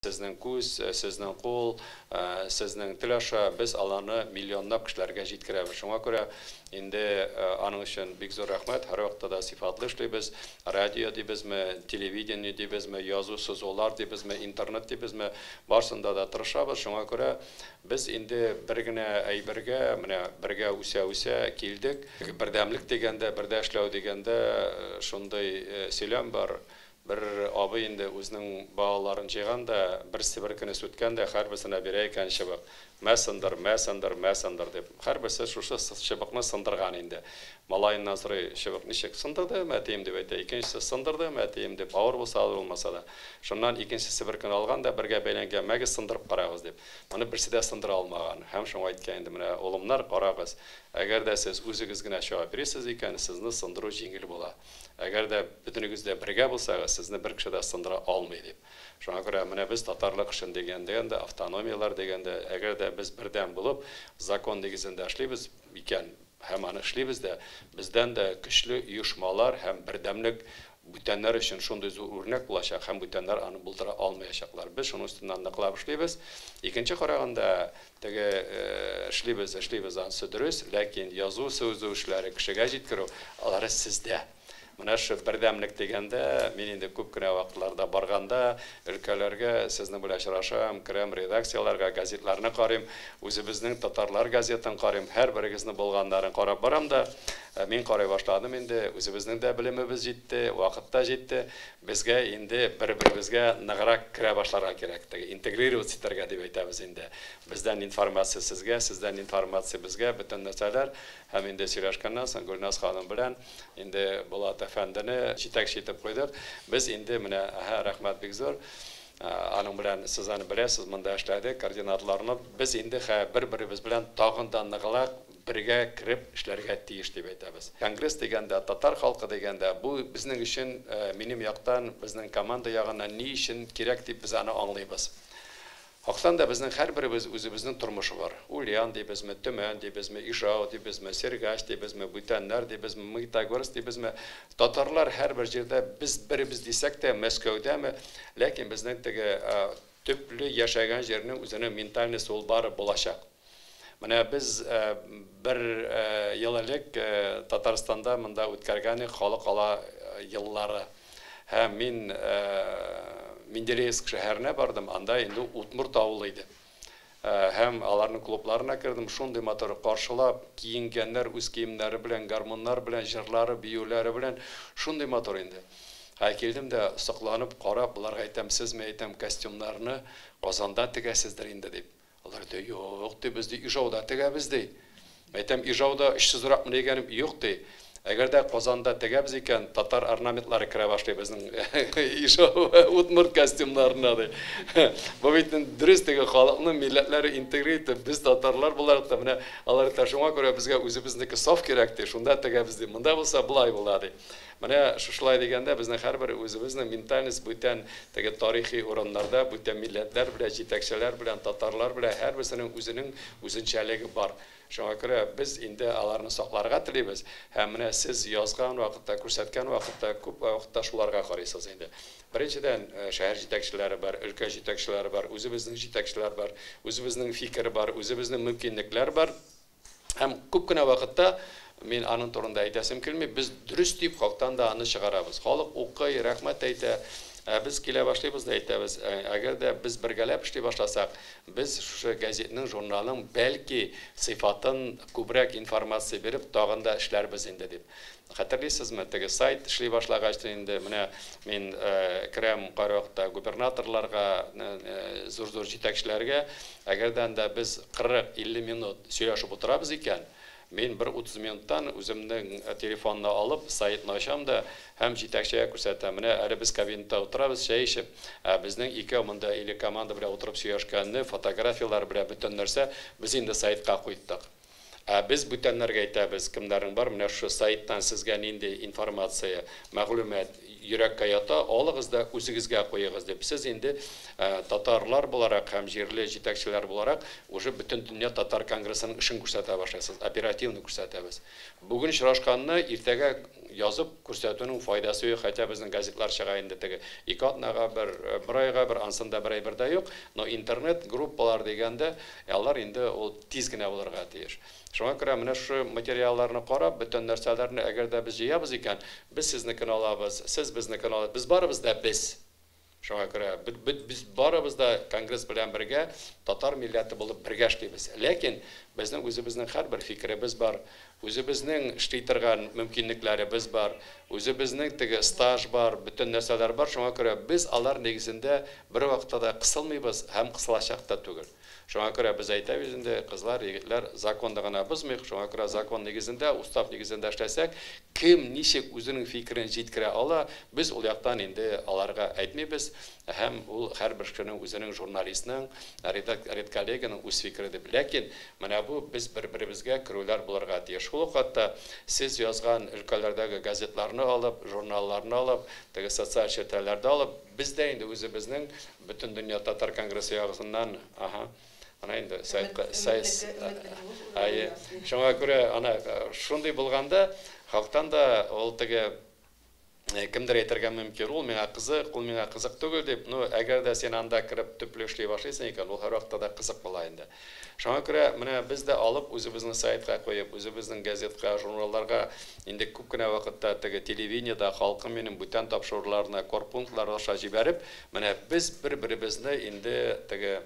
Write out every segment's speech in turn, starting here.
Сезнең күз, сезнең кул, сезнең тел аша без аларны миллионлап кешеләргә җиткерәбез. Шуңа күрә инде аның өчен бик зур рәхмәт. Һәрвакытта да сыйфатлы эшлибез. Радио дибезме, телевидение дибезме, язу-сызулар дибезме, интернет дибезме, барсында да тырышабыз. Шуңа күрә без инде бер генә әйбергә, менә бергә үсә-үсә килдек. Бердәмлек дигәндә, бердә эшләү дигәндә шундый сөйләм бар. Бер абый инде үзенең балаларын җыйган да, бер себеркене сүткән дә, һәрберсенә бирә икән чыбык. Мә сындыр, мә сындыр, мә сындыр дип. Һәрберсе шушы чыбыкны сындырган инде. Малаеннан сорый, чыбык ничек? Сындырдым, әтием, дип әйтә. Икенчесе, сындырдым, әтием, дип, авыр булса, авыр булмаса да. Шуннан икенче себеркене алган да, бергә бәйләнгән, мәгез сындырып карагыз, дип. Моны берсе дә сындыра алмаган. Һәм шуңа әйткән инде, менә, улымнар, карагыз, әгәр дә сез үзегез генә чыгып йөрисез икән, сезне сындыру җиңел була. Әгәр дә бөтенегез дә бергә булсагыз, сезне бер кеше дә сындыра алмый, дип. Шуңа күрә менә без татарлык өчен дигәндә, автономияләр дигәндә, әгәр дә без бердәм булып, закон нигезендә эшлибез икән, һәм аны эшлибез дә, бездән дә көчле оешмалар һәм бердәмлек бүтәннәр өчен шундый зур үрнәк булачак, һәм бүтәннәр аны булдыра алмаячаклар. Без шуның өстеннән ныклап эшлибез. Икенче караганда, теге эшлибез, эшлибез, анысы дөрес, ләкин язу, сүзү эшләре кешегә җиткерү, алары сездә. Менә шу бердәмлек дигәндә, мин инде күп кенә вакытларда барганда, өлкәләргә сезнең белән очрашам, керәм редакцияләргә, газетларны карыйм, үзебезнең татарлар газетын карыйм, һәрберегезнең булганнарын карап барам да, мин карый башладым инде, үзебезнең дә белемебез җитте, вакыт та җитте, безгә инде бер-беребезгә ныграк керә башларга кирәк, теге интегрироваться итәргә дип әйтәбез инде. Бездән информация сезгә, сездән информация безгә, бөтен нәрсәләр. Һәм инде сөйләшкәннән соң Гөлназ ханым белән инде Булат әфәндене җитәкче итеп куйдык. Без инде менә, әһә, рәхмәт бик зур. Аның белән сез аны беләсез, монда эшләдек, координаторларны. Без инде бер-беребез белән тагын да ныграк бергә кереп эшләргә тиеш дип әйтәбез. Конгресс дигәндә, татар халкы дигәндә, бу безнең өчен, минем яктан, безнең команда ягыннан ни өчен кирәк дип без аны аңлыйбыз. Хактан да безнең һәрберебез үзебезнең тормышы бар. Ульян дибезме, Төмән дибезме, Ижау дибезме, Сергач дибезме, Бүтәннәр дибезме, Магнитогорск дибезме. Татарлар һәрбер җирдә без беребез дисәк тә, Мәскәүдәме, ләкин безнең теге төпле яшәгән җирнең үзенең ментальность ул бары булачак. Менә без бер ел элек Татарстанда монда үткәргән халыкара еллары. Һәм мин Менделеевск шәһәренә бардым, анда инде Удмурт авылы иде. Һәм аларның клубларына кердем, шундый матур каршылап, киенгәннәр үз киемнәре белән, гармуннар белән, җырлары, биюләре белән, шундый матур инде. Ә килдем дә сокланып карап, буларга әйтәм, сез ме әйтәм, костюмнарны Казанда тегәсездер инде дип. Алар әйтә, юк, ди, без ди Ижауда тегәбез ди. Әйтәм, Ижауда очсызракмы дигәнем, юк ди. Әгәр дә Казанда тегәбез икән, татар орнаментлары керә башлый безнең Ижау удмурт костюмнарына ди. Бу бит дөрес теге халыкның милләтләре интегрир итеп, без татарлар буларак та менә алар әйтә, шуңа күрә безгә үзебезнеке саф кирәк ди, шунда тегәбез ди. Монда булса болай була ди. Менә шушылай дигәндә безнең һәрбер үзебезнең ментальность бүтән теге тарихи урыннарда, бүтән милләтләр белән, җитәкчеләр белән, татарлар белән һәрберсенең үзенең үзенчәлеге бар. Шуңа күрә без инде аларны сакларга телибез. Һәм менә сез язган вакытта, күрсәткән вакытта күп вакытта шуларга карыйсыз инде. Беренчедән, шәһәр җитәкчеләре бар, өлкә җитәкчеләре бар, үзебезнең җитәкчеләр бар, үзебезнең фикер бар, үзебезнең мөмкинлекләр бар. Һәм күп кенә вакытта мин аның турында әйтәсем килми, без дөрес дип хактан да аны чыгарабыз. Халык укый, рәхмәт әйтә. Без килә башлыйбыз да әйтәбез, әгәр дә без бергәләп эшли башласак, без шушы газетның, журналның бәлки сыйфатын күбрәк информация биреп, тагын да эшләрбез инде дип. Хәтерлисезме, теге сайт эшли башлагач инде менә мин керәм кайвакытта губернаторларга, зур-зур җитәкчеләргә, әгәр дә анда без 40-50 минут сөйләшеп утырабыз икән, мин бер 30 минуттан үземнең телефонны алып, сайтны ачам да һәм җитәкчегә күрсәтәм. Менә әле без кабинетта утырабыз, чәй эчеп, ә безнең икәү монда или команда белән утырып сөйләшкәнне, фотографияләр белән бөтен нәрсә без инде сайтка куйдык. Ә без бүтәннәргә әйтәбез, кемнәрең бар, менә шушы сайттан сезгә нинди информация, мәгълүмат йөрәккә ята, алыгыз да үзегезгә куегыз дип. Сез инде татарлар буларак һәм җирле җитәкчеләр буларак уже бөтен дөнья татар конгрессының эшен күрсәтә башлайсыз, оперативно күрсәтәбез. Бүген очрашканны иртәгә язып күрсәтүнең файдасы юк, хотя безнең газетлар чыга инде теге 2 атнага бер, бер айга бер, ансында бер әйбер дә юк, но интернет группалар дигәндә, алар инде ул тиз генә булырга тиеш. Шуңа күрә менә шушы материалларны карап, бөтен нәрсәләрне әгәр дә без җыябыз икән, без сезнекен алабыз, сез безнекен алабыз, без барыбыз да без. Шуңа күрә без барыбыз да конгресс белән бергә татар милләте булып бергә эшлибез. Ләкин безнең үзебезнең һәрбер фикеребез бар, үзебезнең эшли торган мөмкинлекләребез бар, үзебезнең теге стаж бар, бөтен нәрсәләр бар. Шуңа күрә без алар нигезендә бер вакытта да кысылмыйбыз һәм кысылачак та түгел. Шуңа күрә без әйтәбез инде, кызлар, егетләр, законны гына бозмыйк. Шуңа күрә закон нигезендә, устав нигезендә эшләсәк, кем ничек үзенең фикерен җиткерә ала, без ул яктан инде аларга әйтмибез. Һәм ул һәрбер кешенең үзенең журналистның, редколлеганың үз фикере дип. Ләкин менә бу без бер-беребезгә керүләр булырга тиеш. Шул ук вакытта сез язган өлкәләрдәге газетларны алып, журналларны алып, теге социаль челтәрләрдә алып, без дә инде үзебезнең Бөтендөнья татар конгрессы ягысыннан, аһа, ана инде сайтка, сайт, әйе. Шуңа күрә ана шундый булганда, хактан да ул теге кемдер әйтергә мөмкин, ул миңа кызык, ул миңа кызык түгел дип, ну, әгәр дә син анда кереп төпле эшли башлыйсың икән, ул һәрвакытта да кызык була инде. Шуңа күрә менә без дә алып үзебезнең сайтка куеп, үзебезнең газетка, журналларга инде күп кенә вакытта теге телевидениедә халкым минем бүтән тапшыруларына, корпунктлар аша җибәреп, менә без бер-беребезне инде теге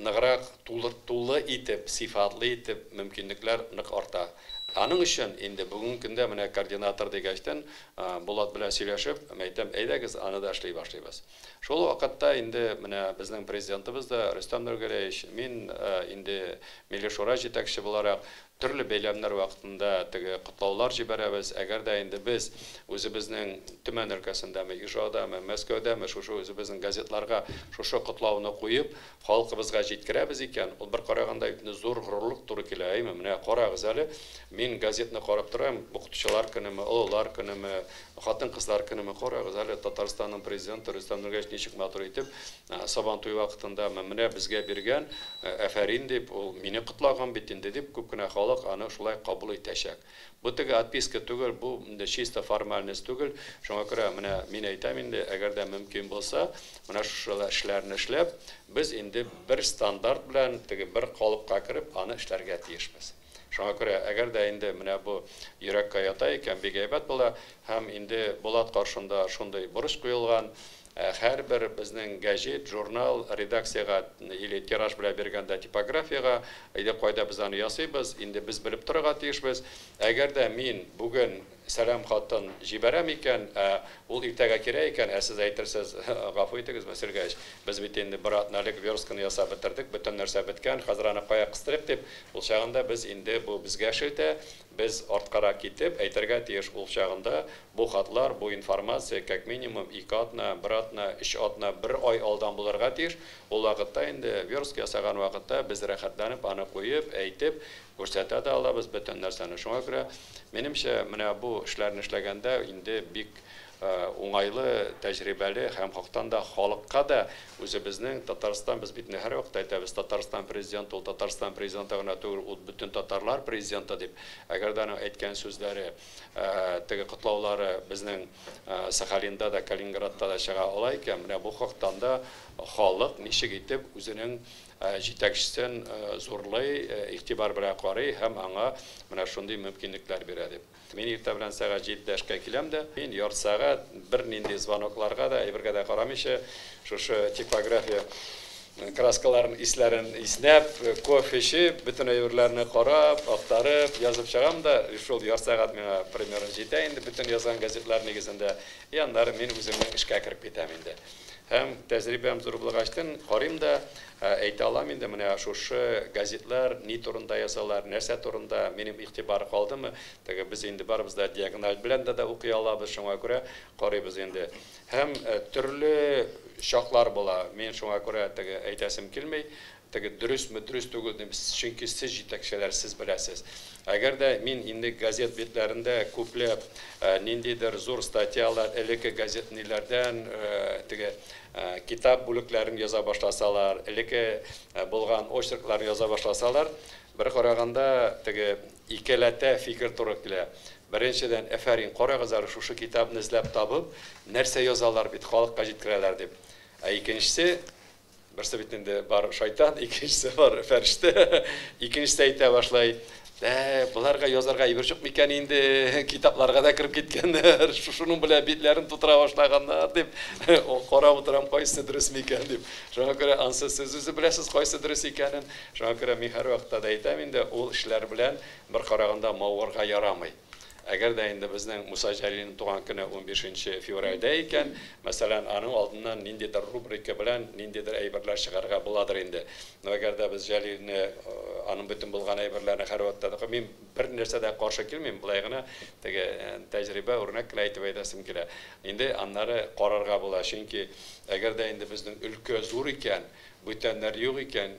ныграк тулы итеп, сыйфатлы итеп мөмкинлекләр нык арта. Аның өчен инде бүгенге көндә менә координатор дигәчтән, Булат белән сөйләшеп, әйтәм, әйдәгез, аны да эшли башлыйбыз. Шул вакытта инде менә безнең президентыбыз да Рөстәм Нургәрәевич, мин инде Милли Шура җитәкче буларак төрле бәйләмнәр вакытында теге котлаулар җибәрәбез. Әгәр дә инде без үзебезнең Төмән өлкәсендәме, Ижаудамы, Мәскәүдәме шушы үзебезнең газетларга шушы котлауны куеп, халкыбызга җиткерәбез икән, ул бер караганда инде зур горурлык туры килә, әйме? Менә карагыз әле, мин газетны карап торам, укытучылар көнеме, олылар көнеме, хатын-кызлар көнеме, карагыз әле, Татарстанның президенты Рөстәм Нургәрәевич ничек матур итеп Сабантуй вакытында менә безгә биргән, әфәрин дип, ул мине котлаган бит инде дип, күп кенә халык аны шулай кабул итәчәк. Бу теге отписка түгел, бу инде чисто формальность түгел. Шуңа күрә менә мин әйтәм инде, әгәр дә мөмкин булса, менә шушы эшләрне эшләп, без инде бер стандарт белән теге бер калыпка кереп, аны эшләргә тиешбез. Шуңа күрә, әгәр дә инде менә бу йөрәккә ята икән, бик әйбәт була, һәм инде Булат каршында шундый бурыч куелган, һәрбер безнең гәҗит, журнал редакциягә или тираж белән биргәндә типографиягә, инде кайда без аны ясыйбыз, инде без белеп торырга тиешбез. Әгәр дә мин бүген сәлам хатын җибәрәм икән, ул иртәгә кирәк икән, ә сез әйтерсез, гафу итегез, Василий, без бит инде бер атналык верстканы ясап бетердек, бөтен нәрсә беткән, хәзер аны кая кыстырыйк дип, ул чагында без инде бу безгә шелтә, без арткарак китеп әйтергә тиеш ул чагында бу хатлар, бу информация как минимум 2 атна, 1 атна, 3 атна, 1 ай алдан булырга тиеш. Ул вакытта инде верстка ясаган вакытта без рәхәтләнеп аны куеп, әйтеп, күрсәтә дә алабыз бөтен нәрсәне. Шуңа күрә, минемчә, менә бу эшләрне эшләгәндә инде бик уңайлы, тәҗрибәле һәм хактан да халыкка да үзебезнең Татарстан, без бит һәр вакытта әйтәбез, Татарстан президенты, ул Татарстан президенты гына түгел, ул бөтен татарлар президенты дип. Әгәр дә аның әйткән сүзләре, теге котлаулары безнең Сахалинда да, Калининградта да чыга ала икән, менә бу хактан да халык ничек итеп үзенең җитәкчесен зурлый, игътибар белән карый һәм аңа менә шундый мөмкинлекләр бирә дип. Мин иртә белән сәгать җидедә эшкә киләм дә, мин ярты сәгать бер нинди звонокларга да, әйбергә дә карамыйча, шушы типография краскаларын, исләрен иснәп, кофе эчеп, бөтен әйберләрне карап, актарып, язып чыгам да, шул ярты сәгать миңа примерно җитә инде бөтен язган газетлар нигезендә. И аннары мин үземнең эшкә кереп китәм инде. Һәм тәҗрибәм зур булгачтын карыйм да, әйтә алам инде, менә шушы газетлар ни турында язалар, нәрсә турында минем игътибар калдымы? Теге без инде барыбыз да диагональ белән дә укый алабыз, шуңа күрә карыйбыз инде. Һәм төрле чаклар була. Мин шуңа күрә теге әйтәсем килми, теге дөресме, дөрес түгел дип, чөнки сез җитәкчеләр, сез беләсез. Әгәр дә мин инде газет битләрендә күпләп ниндидер зур статьялар элекке газет ниләрдән, теге Китап бүлекләрен яза башласалар, элекке булган очеркларны яза башласалар, бер караганда теге икеләтә фикер туры килә. Беренчедән, әфәрин, карагыз әле, шушы китапны эзләп табып, нәрсә язалар бит, халыкка җиткерәләр дип. Ә икенчесе, берсе бит инде бар шайтан, икенчесе бар фәрештә. Икенчесе әйтә башлай: "Ә, боларга язарга әйбер юк микән инде, китапларга да кереп киткәннәр, шушының белән битләрен тутыра башлаганнар", дип. Карап утырам, кайсы дөрес микән дип. Шуңа күрә ансы сез үзе беләсез, кайсы дөрес икәнен. Шуңа күрә мин һәрвакытта да әйтәм инде, ул эшләр белән бер караганда мавыгырга ярамый. Әгәр дә инде безнең Муса Җәлилнең туган көне 15 февральдә икән, мәсәлән, аның алдыннан ниндидер рубрика белән ниндидер әйберләр чыгарга буладыр инде. Но әгәр дә без Җәлилне, аның бөтен булган әйберләрне һәрвакытта да, мин бер нәрсә дә каршы килмим, болай гына теге тәҗрибә, үрнәк кенә әйтеп әйтәсем килә. Инде аннары карарга була, чөнки әгәр дә инде безнең өлкә зур икән, бүтәннәр юк икән,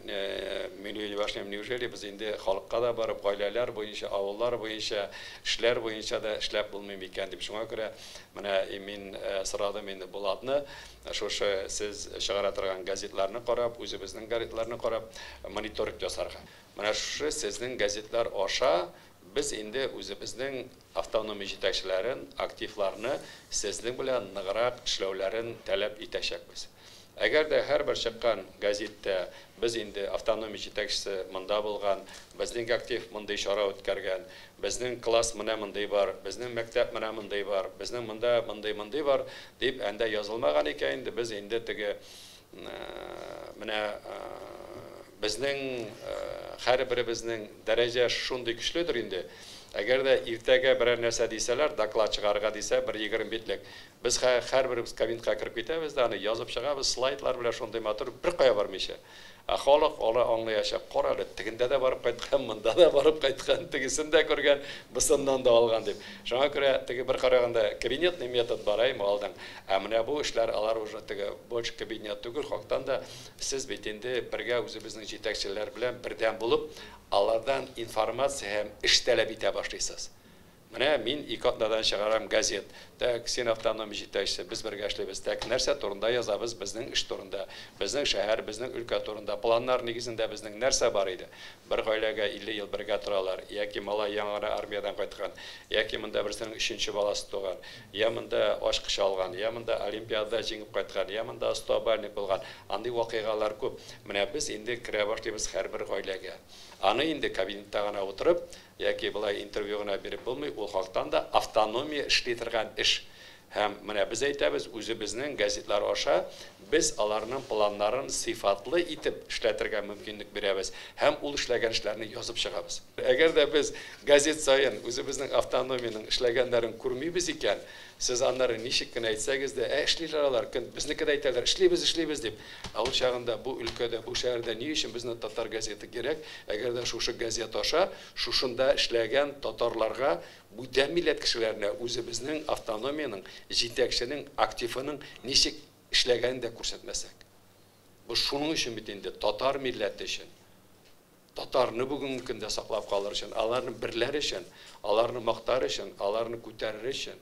мин уйлый башлыйм, неужели без инде халыкка да барып, гаиләләр буенча, авыллар буенча, эшләр буенча да эшләп булмый микән дип. Шуңа күрә менә мин сорадым инде Булатны, шушы сез чыгара торган газетларны карап, үзебезнең газетларны карап, мониторинг ясарга. Менә шушы сезнең газетлар аша без инде үзебезнең автономия җитәкчеләрен, активларны сезнең белән ныграк эшләүләрен таләп итәчәкбез. Әгәр дә һәрбер чыккан газетта без инде автономия җитәкчесе монда булган, безнең актив мондый чара үткәргән, безнең класс менә мондый бар, безнең мәктәп менә мондый бар, безнең монда мондый-мондый бар дип әндә язылмаган икән инде, без инде теге менә безнең һәрберебезнең дәрәҗә шундый көчледер инде. Әгәр дә иртәгә берәр нәрсә дисәләр, доклад чыгарырга дисә, бер 20 битлек. Без һәрберебез кабинетка кереп китәбез дә, аны язып чыгабыз, слайдлар белән шундый матур, бер кая бармыйча. Ә халык аны аңлаячак, кара әле, тегендә дә барып кайткан, монда да барып кайткан, тегесен дә күргән, бусыннан да алган дип. Шуңа күрә теге бер караганда кабинетный метод бар әйме алдан. Ә менә бу эшләр алар уже теге больше кабинет түгел, хактан да сез бит инде бергә үзебезнең җитәкчеләр белән бердәм булып, алардан информация һәм эш таләп итә башлыйсыз. Менә мин ике атнадан чыгарам газет. Так, син автономия җитәкчесе, без бергә эшлибез. Так, нәрсә турында язабыз? Безнең эш турында, безнең шәһәр, безнең өлкә турында. Планнар нигезендә безнең нәрсә бар иде? Бер гаиләгә 50 ел бергә торалар, яки малай яңа гына армиядән кайткан, яки монда берсенең өченче баласы туган, я монда ачкыч алган, я монда олимпиадада җиңеп кайткан, я монда 100 балльник булган. Андый вакыйгалар күп. Менә без инде керә башлыйбыз һәрбер гаиләгә. Аны инде кабинетта гына утырып, яки болай интервью гына биреп булмый, ул хактан да автономия эшли торган эш. Һәм менә без әйтәбез, үзебезнең газетлар аша без аларның планнарын сыйфатлы итеп эшләтергә мөмкинлек бирәбез һәм ул эшләгән эшләрне язып чыгабыз. Әгәр дә без газет саен үзебезнең автономиянең эшләгәннәрен күрмибез икән, сез аннары ничек кенә әйтсәгез дә, ә эшлиләр алар, көн безнеке дә әйтәләр, эшлибез, эшлибез дип. Ә ул чагында бу өлкәдә, бу шәһәрдә ни өчен безнең татар газеты кирәк? Әгәр дә шушы газет аша шушында эшләгән татарларга, бүтән милләт кешеләренә үзебезнең автономиянең, җитәкченең, активының ничек эшләгәнен дә күрсәтмәсәк. Бу шуның өчен бит инде татар милләте өчен. Татарны бүгенге көндә саклап калыр өчен, аларны берләр өчен, аларны мактар өчен, аларны күтәрер өчен.